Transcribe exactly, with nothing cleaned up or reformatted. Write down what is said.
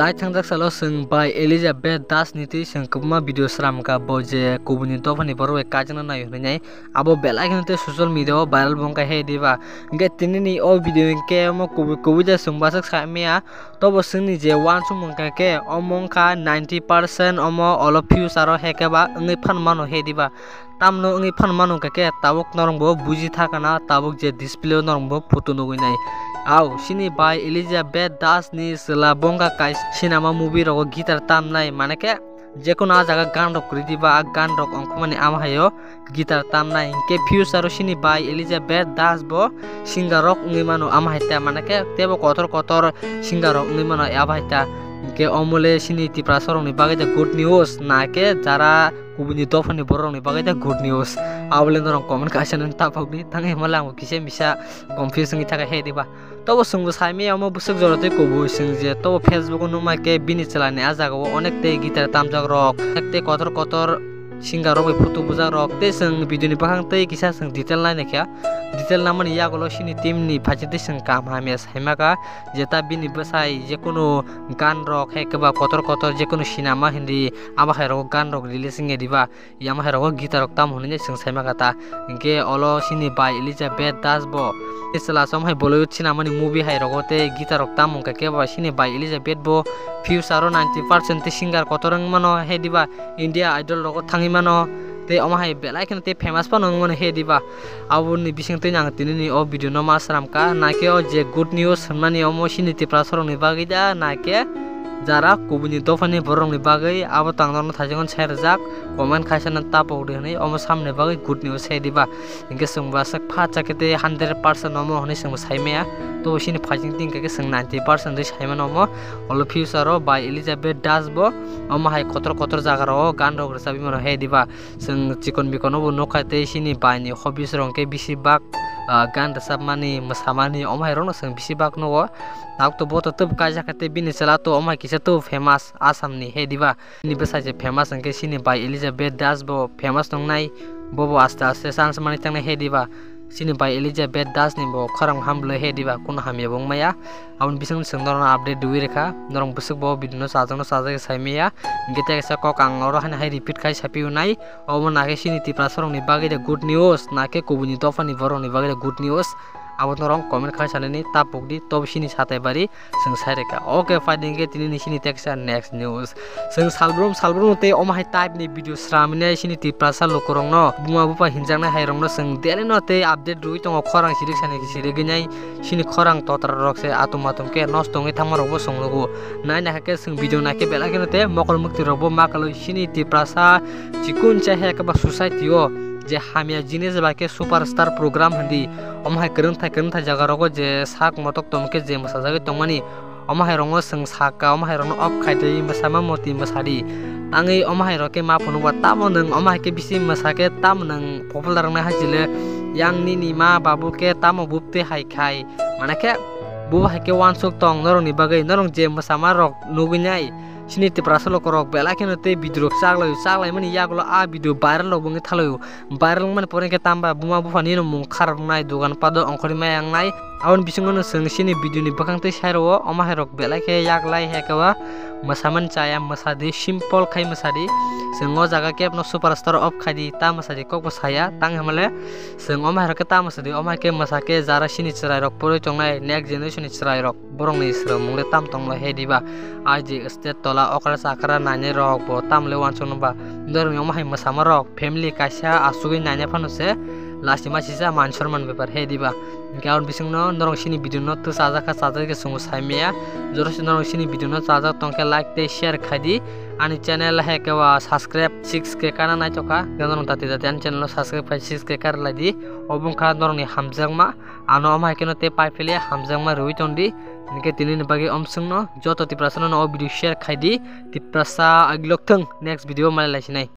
Tai thangjak salo chwng bai Elizabeth Das ni twi chwng kwbangma video sramkha, bo je kubuni dophani borok bai kaijakna nai hwnwi nai. Abo belai kheno tei social media o viral bo wngkha he diba. Hwnkhe tinini o video hinkhe omo kubui kubui de chwng bwswk sa maya. Tobo chwngni je uansukmung hinkhe omo wngkha ninety percent omo olo future o he khe ba wngwi phan mano he diba. Tamno wngwi phan mano hinkhe tabuk norok bo buji thakana, tabuk je display o norok bo photo nugwi nai. Au, chini bai Elizabeth Das ni chwla bo wngkha kaisa cinema movie rogo guitar tamnai, mane khe jekono ah jaga gan rok kwrwi diba, ah gan rok ongkhormani amo haio guitar tamnai. Hinkhe future o chini bai Elizabeth Das bo singer rok wngwi mano amo hai ta, mane khe teibo kotor kotor singer rok wngwi mano abo hai ta. Hinkhe omo le chini Tiprasa rokni bagwi de good news, na khe jara kubuni dophani borok rokni bagwi de good news. Abo le norok comment kaisa nang ta phok di, tang hima le ang bo kisa misa confuse wngwi thaka he diba. Tobo chwngbo saimaya omo bwswk jora tei kubui chwng je tobo Facebook o nukmai khe bini chwlani ah jaga o onek tei guitar tamjak rok, onek tei kotor kotor singer rok bai photo bujak rok tei chwng video ni bwkhang tei kisa chwng detail nai naikha. Detail nangmani yagulo chini team ni phaising tei chwng kaham hamya saimaka je ta bini bwsai jekono gan rok hai khe ba kotor kotor jekono sinama hindi abo hai rogo gan rok release wngya diba. Yama hai rogo guitar rok tamo hwnwi chwng saima kha ta. Hinkhe olo chini bai Elizabeth Das bo chwla som hai Bollywood sinamani movie hai rogo tei guitar rok tamo wngkha khe ba chini bai Elizabeth bo future o ninety percent tei singer kotor wng mano he diba, India Idol rogo thangwi mano tei omo hai belai kheno tei famous phano wng mano he diba. Aboni bising twi ang tinini o video no ma sramkha, naikhe o je good news hwnmani omo chini Tiprasa rokni bagwi da, naikhe jara kubuni dophani borok rokni bagwi abo tang norno thaijakno sai rwjak, comment khaisa nang tapok di hwnwi omo samni bagwi good news sai diba. Hinkhe chwng bo aswk pha chakhe tei hundred percent omo hwnwi chwng bo saimaya. To chini phaising twi hinkhe chwng ninety percent twi saimano omo. Olo future o bai Elizabeth Das bo omo hai kotor kotor jaga rogo gan rok rwchapwi mano he diba. Chwng chikon bikon obo nukha tei chini bai ni hobbies rok hinkhe bisi bak, ah, gan rwchapmani, mwsamani omo hai rokno chwng bisi bak nugo. Tabuk to bo to twb kaijak khe tei bini chwla to omo hai kisa to famous Assam ni he diba. Bini bwsai se famous hinkhe chini bai Elizabeth Das bo famous tongnai, bo bo aste aste chance mani tangnai he diba. Chini bai Elizabeth Das ni bo khorang ham bwlai he diba, kuno hamya bo wngmaya. Aboni bising chwng norokno update rwui rwkha, norok bwswk bo video no chajakno chajak sai maya. Hinkhe tei kaisa kok ang oro haino hai repeat khai saphiyunai. Obo nakhe chini Tiprasa rokni bagwi de good news, nakhe kubuni dophani borokni bagwi de good news. Abo norok comment khai sanani tapok di, tobo chini satai bari chwng sai rwkha. Okay, phaidi hinkhe tinini chini tei kaisa next news. Chwng salbrum salbrum tei omo hai type ni video sramwi nai chini Tiprasa lukurokno, buma bupha hinjaknai hai rokno chwng daily no tei update rwui tongo, khorang sirik sani sirik nai chini khorang totra rok se atum atum khe nosto wngwi thangma rokbo chwng nugo. Nai naikha khe chwng video naikhe belai kheno tei mokol mwktwi rokbo ma kwlwi chini Tiprasa chikun cha he khe ba society o je hamya jinis bai khe superstar program hindi, omo hai kwrwngthai kwrwngthai jaga rogo je sak motok tongkhe je mwsajagwi tongmani, omo hai rokno chwng sakha, omo hai rokno off khai di, mwsama moti mwsadi. Tangwi omo hai rok khe ma phunukba tamo nwng omo hai khe bisi mwsakhe tamo nwng popular wngnai hai chile, yang nini ma babu khe tamo buptwi hai khai. Mane khe bo hai khe uansuk tong norokni bagwi, norok je mwsama rok nugwi nai. Chini Tiprasa lukurok belai kheno tei video rok chaklaio, chaklaimani yagulo a video viral rok bo wngwi thalaio. Viral wngmani pore khe tamba buma buphani no mung kharok nai, dogan pado ongkhorwi maya wngnai. Aboni bisingo no chwng chini video ni bwkhang twi sai rwo, omo hai rok belai khe yaklai hai khe ba mwsamani chaya, mwsadi, simple khai mwsadi. Chwng o jaga kebo no superstar off khai di, ta mwsadi kok bo saya, tang hwnmale chwng omo hai rok khe ta mwsadi, omo hai khe mwsa khe jara chini chwrai rok porwi tongnai, next generation ni chwrai rok. Borokni swrwngmung le tam tonglo he diba? Ai je state tola okra chakra nainai rok bo tam le uansuk no ba? Norokni omo hai mwsama rok family kaisa achugwi nainai phano se lasima sisa man sorman bepar he diba? Hinkhe aboni bisingno norok chini video no twi chajak kha, chajak khe chwngbo sai maya. Jora se norok chini video no chajak tong khe like tei share khai di. Ani channel hai khe ba subscribe six K kana naithok kha. Norok dati dati ani channel no subscribe khai six K kar lai di. Obo wngkha norokni hamjakma. Ano omo hai kheno tei pai phile hamjakma rwui tong di. Hinkhe tinini bagwi omswkno joto Tiprasa no o video share khai di. Tiprasa agilok thung, next video malai lai sinai.